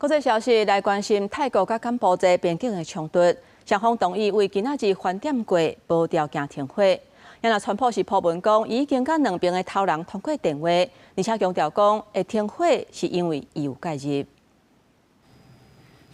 國際消息來關心泰國佮柬埔寨邊境的衝突，雙方同意為今仔日翻點過無條件停火。然後川普是鋪文講，已經佮兩邊的頭人通過電話，而且強調講會停火是因為伊有介入。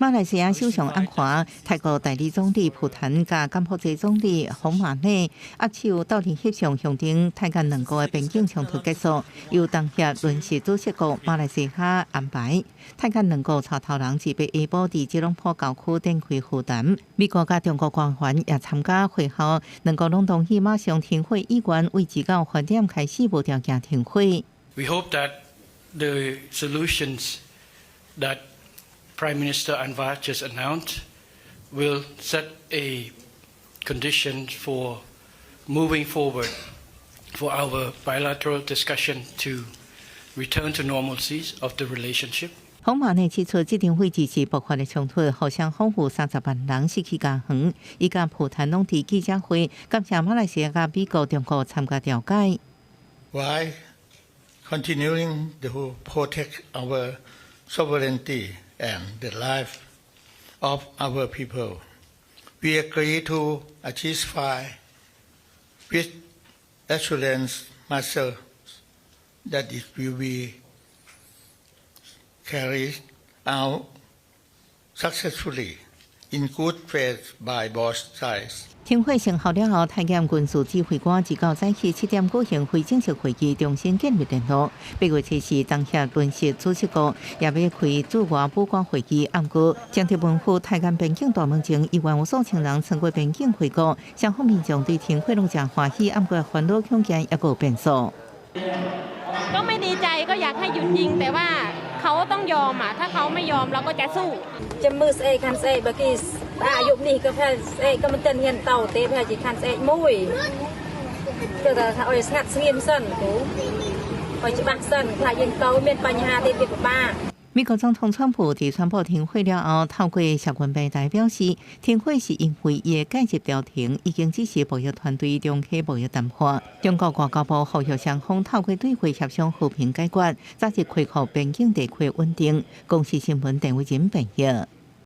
馬來西亞首相安華、泰國代理總理蒲譚佮柬埔寨總理洪馬內握手鬥陣翕相，象徵泰柬兩國的邊境衝突結束。由東協輪值主席國馬來西亞安排，泰柬兩國帶頭人自八下晡佇吉隆坡郊區展開會談。美國佮中國官員也參加會後，兩國攏同意馬上停火意願，為至到飯點開始無條件停火。 We hope that the solutions that Prime Minister Anwar just announced will set a condition for moving forward for our bilateral discussion to return to normalcy of the relationship. 洪馬內指出，這場危機是爆發的衝突，予雙方有30萬人失去家園。伊佮蒲譚攏佇記者會感謝馬來西亞、美國、中國參加調解。 While continuing to protect our sovereignty and the life of our people, we agree to a ceasefire with assurance measures that it will be carried out successfully in good faith by both sides. 停火生效了後，泰柬軍事指揮官自到早起7點舉行非正式會議，重新建立聯絡。8月7日，東協輪值主席國也欲開駐外武官會議，毋過鄭澤文赴泰柬邊境大門前，依然有數千人穿過邊境回國，雙方民眾對停火攏誠歡喜，毋過煩惱恐驚猶閣有變數。 ก็ไม่ดีใจก็อยากให้หยุดยิงแต่ว่าเขาต้องยอมอ่ะถ้าเขาไม่ยอมเราก็จะสู้ ចាំមើលស្អែកខាន់ស្អែកបើគេស្អាយប់នេះក៏ប្រហែលស្អែកក៏មិនទាន់ហ៊ានតោទេប្រហែលជាខាន់ស្អែកមួយគឺថាឲ្យស្ងាត់ស្ងៀមសិនគ្រូឲ្យច្បាស់សិនខ្លាចយើងទៅមានបញ្ហាទៀតវាពិបាក 美國總統川普佇宣布停火了後，透過社群平台表示，停火是因為伊的介入調停，已經指示貿易團隊重啟貿易談判。中國外交部呼籲雙方透過對話協商和平解決，早日恢復邊境地區穩定。公視新聞鄧偉仁編譯。